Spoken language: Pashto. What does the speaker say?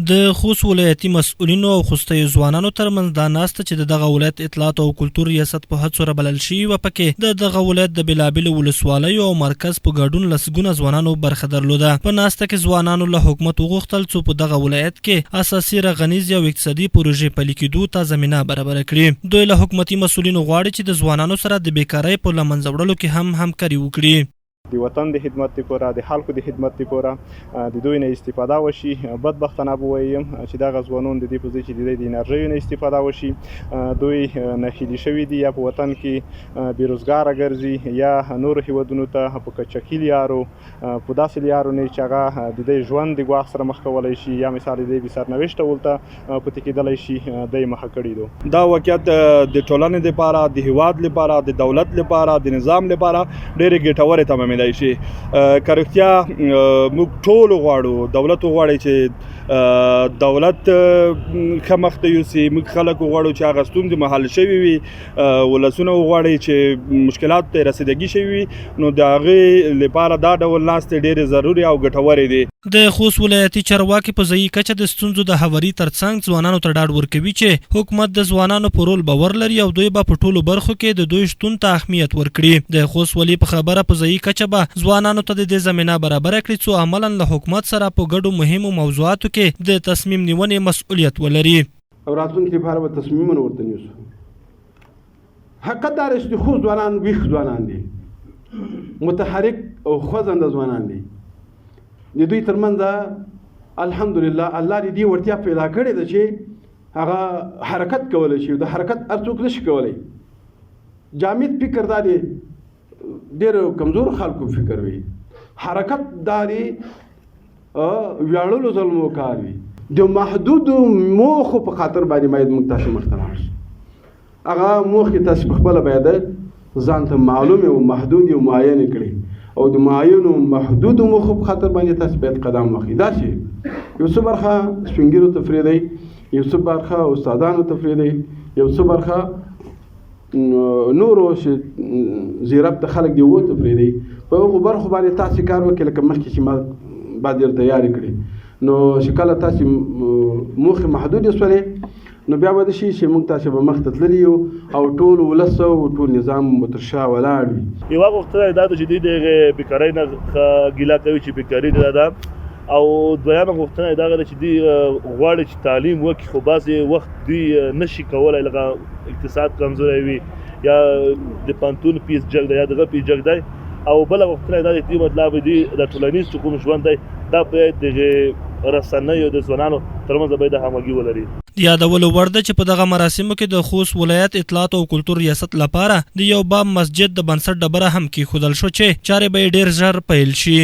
د خوست ولایتي مسؤلینو او خوستیو ځوانانو ترمنځ دا ناسته چې د دغه ولایت اطلاعاتو او کلتور ریاست په هڅو رابلل شوې وه، پکې د دغه ولایت د بېلابېلو ولسوالیو او مرکز په ګډون لسګونه ځوانانو برخه درلوده. په ناسته کې ځوانانو له حکومت وغوښتل څو په دغه ولایت کې اساسي رغنیزې او اقتصادي پروژې پلي کېدو ته زمینه برابره کړي. دوی له حکومتي مسؤلینو غواړي چې د ځوانانو سره د بېکارۍ په له منځه وړلو کې هم همکاري وکړي. د وطن د خدمت لپاره د خلکو د خدمت لپاره د دوی نه استفاده وشي. بدبختانه به ووایم چې دغه ځوانان د دې په ځای چې د دوی د انرژیو نه استفاده وشي، دوی ناهیلي شوي دي، یا په وطن کې بې روزګاره ګرځي یا نورو هیوادونو ته په کچکي لیارو، په داسې لیارو نه چې هغه د دوی ژوند د ګواښ سره مخ کولی شي یا مثال د دوی بې سرنوشته ورته پتې کېدلی شي، دی مخه کړي دو. دا واقعیت د ټولنې لپاره، د هیواد لپاره، د دولت لپاره، د نظام لپاره ډېرې ګټورې تمامېدای شي. که رښتیا موږ ټول غواړو، دولت غواړي چې دولت ښه مخ ته یوسي، موږ خلک غواړو چې هغه ستونزې مو حل شوي وي، ولسونه غواړي چې مشکلاتو ته رسیدګي شوي وي، نو د هغې لپاره دا ډول ناستې ډېرې ضروري او ګټورې دي. د خوست ولایتي چارواکي په ځايي کچه د ستونزو د هواري ترڅنګ ځوانانو ته ډاډ ورکوي چې حکومت د ځوانانو په رول باور لري او دوی به په ټولو برخو کې د دوی شتون ته اهمیت ورکړي. د خوست والي په خبره په ځايي کچه به ځوانانو ته د دې زمینه برابره کړي څو عملاً له حکومت سره په ګډو مهمو موضوعاتو کې د تصمیم نیونې مسؤلیت ولري. او راتلونکي لپاره به تصمیمونه ورته نیسو. حقیقت دا دی چې د خوست ځوانان ویښ ځوانان دي، متحرک او خوځنده ځوانان دي. د دوی ترمنځ الحمدلله الله دې دې وړتیا پیدا کړې ده چې هغه حرکت کولی شي. د حرکت هر څوک نشي کولی. جامد فکر دا دی ډېر کمزور خلکو فکر وي. حرکت دا دی ویاړلو زلمو کار وي. د محدودو موخو په خاطر باندې باید موږ تاسو مخته لاړ شو. هغه موخې تاسو په خپله باید ځان ته معلومې او محدودې او معینې کړئ او د معینو محدودو موخو په خاطر باندې تاسو باید قدم واخلئ. داسې یو څه برخه سپینږیرو ته پرېږدئ، یو څه برخه استادانو ته پرېږدئ، یو څه برخه نورو چې زیرب ته خلک دی وو ته پرېږدئ. په هغو برخو باندې تاسو کار وکړئ لکه مخکې چې ما بعضې درته یادې کړې. نو چې کله تاسو موخې محدودې سولې نو بیا به داسې چې موږ تاسې به مخته تللي یو او ټول ولس او ټول نظام به تر شا ولاړ وي. یوه غوښتنه یې دا ده چې دوی د هغې بېکارۍ نه ګیله کوي چې بېکاري ډېره ده، او دویمه غوښتنه یې دغه ده چې دوی غواړي چې تعلیم وکړي خو بعضې وخت دوی نشي کولی، لکه اقتصاد کمزوری وي یا د پوهنتون فیس جګ دی یا دغه فیس جګ دی. او بله غوښتنه یې دا ده چې دوی مطلب دوی د ټولنیز چې کوم ژوند دی دا باید دغې رسنیو د ځوانانو ترمنځ باید همغږي ولري. د یادولو وړ ده چې په دغه مراسمو کې د خوست ولایت اطلاعاتو او کلتور ریاست لپاره د یو باب مسجد د بنسټ ډبره هم کېښودل شوه چې چارې به یې ډېر ژر پیل شي.